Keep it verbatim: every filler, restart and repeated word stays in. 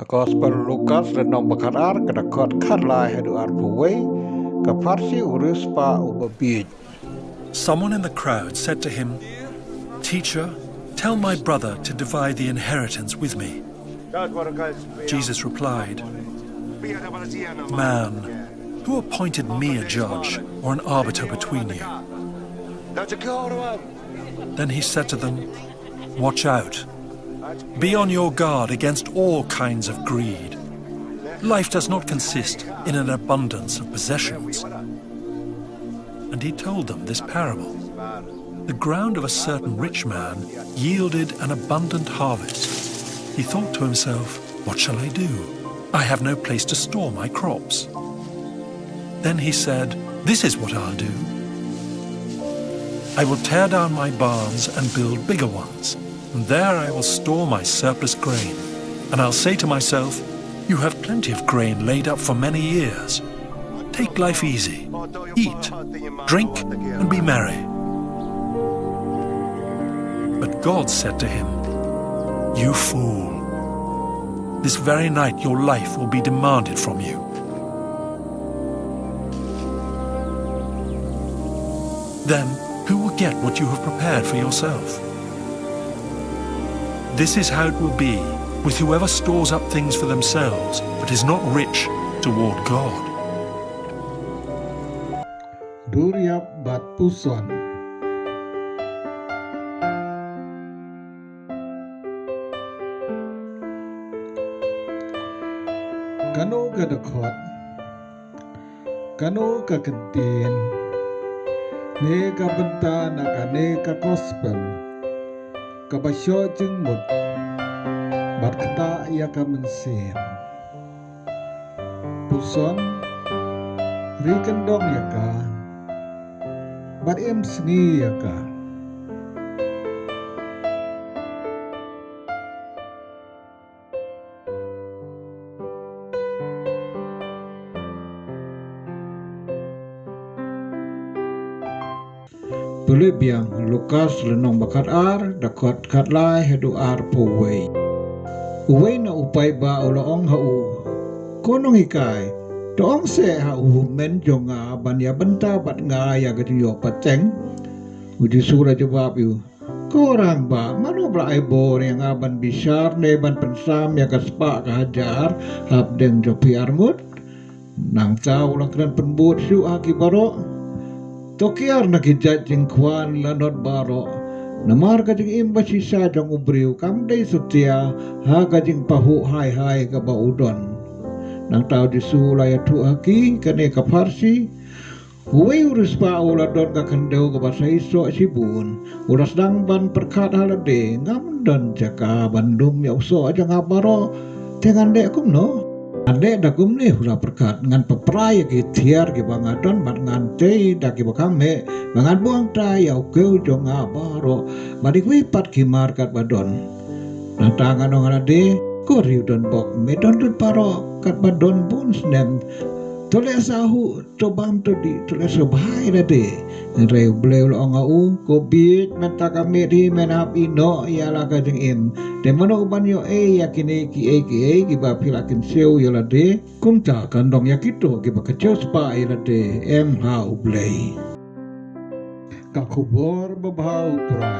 Ka Gospel Lukas lynnong ba khatar, ka dkhot khatlai haduh arphew wei. Ka pharshi u riewspah uba bieit. Someone in the crowd said to him, "Teacher, tell my brother to divide the inheritance with me." Jesus replied, "Man, who appointed me a judge or an arbiter between you?" Then he said to them, "Watch out. Be on your guard against all kinds of greed. Life does not consist in an abundance of possessions." And he told them this parable. The ground of a certain rich man yielded an abundant harvest. He thought to himself, "What shall I do? I have no place to store my crops." Then he said, "This is what I'll do. I will tear down my barns and build bigger ones, and there I will store my surplus grain. And I'll say to myself, 'You have plenty of grain laid up for many years. Take life easy. Eat, drink, and be merry.'" But God said to him, "You fool, this very night your life will be demanded from you. Then who will get what you have prepared for yourself?" This is how it will be with whoever stores up things for themselves but is not rich toward God. Duriap bad puson. Kano ka dkhot? Kano ka kyntien? Ne ka bynta na kane ka gospel kaba shoh jingmut bad ktah ïa ka mynsiem. Puson, ri kyndong ïa ka bad im sngi ïa ka. Pule biang Lukas lynnong ba khatar, dkhot khatlai haduh arphew wei. Uwei na u paidbah u la ong ha u, "Ko nonghikai, to ong seh ha u hynmen jong nga ban ïa bynta bad nga ïa ka jingïoh pateng." U Jisu u la jubab ïa u, "Ko rangbah, mano ba la ai bor ïa nga ban bishar ne ban pynsam ïa ka spah ka hajar hapdeng jong phi arngut?" Nangta u la kren pynbud shuh ha ki baroh, "To kiar na ki jait jingkhwan lanot baroh, namar ka jingim ba shisha jong u briew kam dei satia ha ka jingpahuh hai hai kaba u don." Nangta u Jisu u la ïathuh ha ki kane ka pharshi. Uwei u riewspah u la don ka khyndew kaba saisoh shibun. U la sdang ban pyrkhat ha lade, "Ngam don jaka ban lum ïa u soh jong nga baroh, te ngan leh kumno? Ngan leh da kumne?" U la pyrkhat, "Ngan paprai ïa ki thiar kiba nga don bad ngan tei da kiba kham heh, bad ngan buh hangta ïa u kiew jong nga baroh bad kiwei pat ki mar katba don. Nangta ngan ong ha lade, 'Ko riewdon bok, me don lut baroh katba don bun snem. To leh sahuh, to bam to dih, to leh sngewbha ïa lade.'" Hynrei U Blei u la ong ha u, "Ko bieit, mynta ka miet hi men hap ïehnoh ïa la ka jingim. Te mano ban ïoh ei ïa kine kiei kiei kiba phi la kynshew ïa lade? Kumta kan long ïa kito kiba kynshew spah ïa lade, em ha U Blei." Ka khubor babha U Trai.